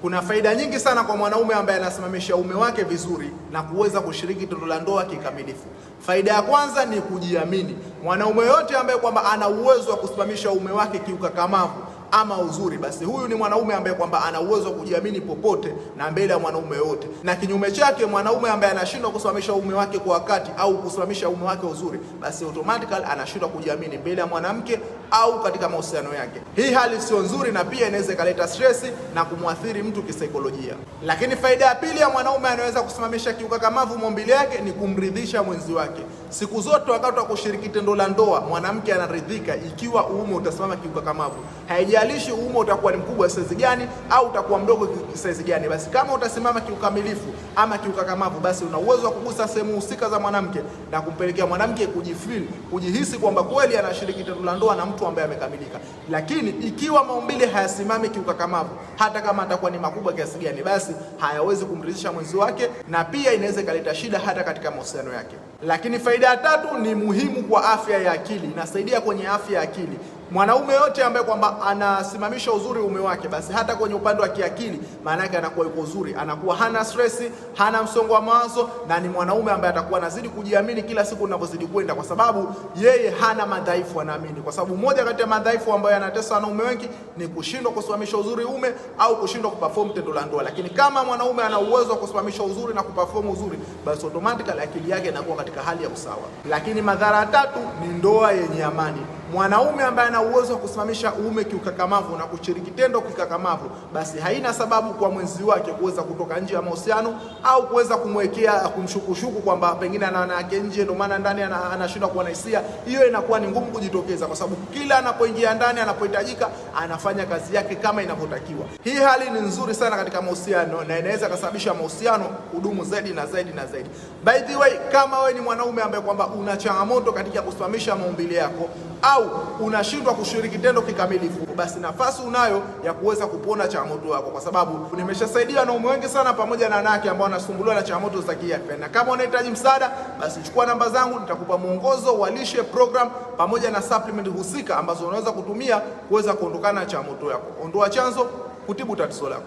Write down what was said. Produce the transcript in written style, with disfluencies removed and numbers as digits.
Kuna faida nyingi sana kwa mwanaume ambaye anasimamisha uume wake vizuri na kuweza kushiriki tendo la ndoa kikamilifu. Faida ya kwanza ni kujiamini. Mwanaume yote ambaye kwamba ana uwezo wa kusimamisha uume wake kiukakamavu ama uzuri, basi huyu ni mwanaume ambaye kwamba ana uwezo wa kujiamini popote na mbele ya mwanaume yote. Na kinyume chake, mwanaume ambaye anashindwa kusimamisha uume wake kwa wakati au kusimamisha uume wake uzuri, basi automatically anashindwa kujiamini mbele ya mwanamke au katika mahusiano yake. Hii hali sio nzuri na pia inaweza ikaleta stress na kumwathiri mtu kisaikolojia. Lakini faida ya pili ya mwanaume anaweza kusimamisha kiukakamavu maumbile yake ni kumridhisha mwenzi wake. Siku zote wakati wa kushiriki tendo la ndoa, mwanamke anaridhika ikiwa uume utasimama kiukakamavu. Haijalishi uume utakuwa ni mkubwa size gani au utakuwa mdogo size gani, basi kama utasimama kiukamilifu ama kiukakamavu, basi una uwezo wa kugusa sehemu husika za mwanamke na kumpelekea mwanamke kujifeel, kujihisi kwamba kweli anashiriki tendo la ndoa na mtu ambaye amekamilika. Lakini ikiwa maumbile hayasimami kiukakamavu, hata kama atakuwa ni makubwa kiasi gani, basi hayawezi kumridhisha mwenzi wake, na pia inaweza ikaleta shida hata katika mahusiano yake. Lakini faida ya tatu ni muhimu kwa afya ya akili, inasaidia kwenye afya ya akili. Mwanaume yote ambaye kwamba anasimamisha uzuri uume wake, basi hata kwenye upande wa kiakili, maana yake anakuwa yuko uzuri, anakuwa hana stress, hana msongo wa mawazo, na ni mwanaume ambaye atakuwa anazidi kujiamini kila siku unavyozidi kwenda, kwa sababu yeye hana madhaifu, anaamini. Kwa sababu moja kati ya madhaifu ambayo yanatesa wanaume wengi ni kushindwa kusimamisha uzuri uume au kushindwa kuperform tendo la ndoa. Lakini kama mwanaume ana uwezo wa kusimamisha uzuri na kuperform uzuri, basi automatically akili yake inakuwa katika hali ya usawa. Lakini madhara ya tatu ni ndoa yenye amani. Mwanaume ambaye ana uwezo wa kusimamisha uume kiukakamavu na kushiriki tendo kiukakamavu, basi haina sababu kwa mwenzi wake kuweza kutoka nje ya mahusiano au kuweza kumwekea kumshukushuku kwamba pengine ana wanawake nje ndio maana ndani anashindwa kuwa na hisia. Hiyo inakuwa ni ngumu kujitokeza, kwa sababu kila anapoingia ndani, anapohitajika, anafanya kazi yake kama inavyotakiwa. Hii hali ni nzuri sana katika mahusiano na inaweza kusababisha mahusiano kudumu zaidi na zaidi na zaidi. By the way, kama wewe ni mwanaume ambaye kwamba una changamoto katika kusimamisha maumbile yako au unashindwa kushiriki tendo kikamilifu, basi nafasi unayo ya kuweza kupona changamoto yako, kwa sababu nimeshasaidia wanaume wengi sana pamoja na wanawake ambao wanasumbuliwa na changamoto za kiafya. Na kama unahitaji msaada, basi chukua namba zangu, nitakupa mwongozo wa lishe program pamoja na supplement husika ambazo unaweza kutumia kuweza kuondokana na changamoto yako. Ondoa chanzo, kutibu tatizo lako.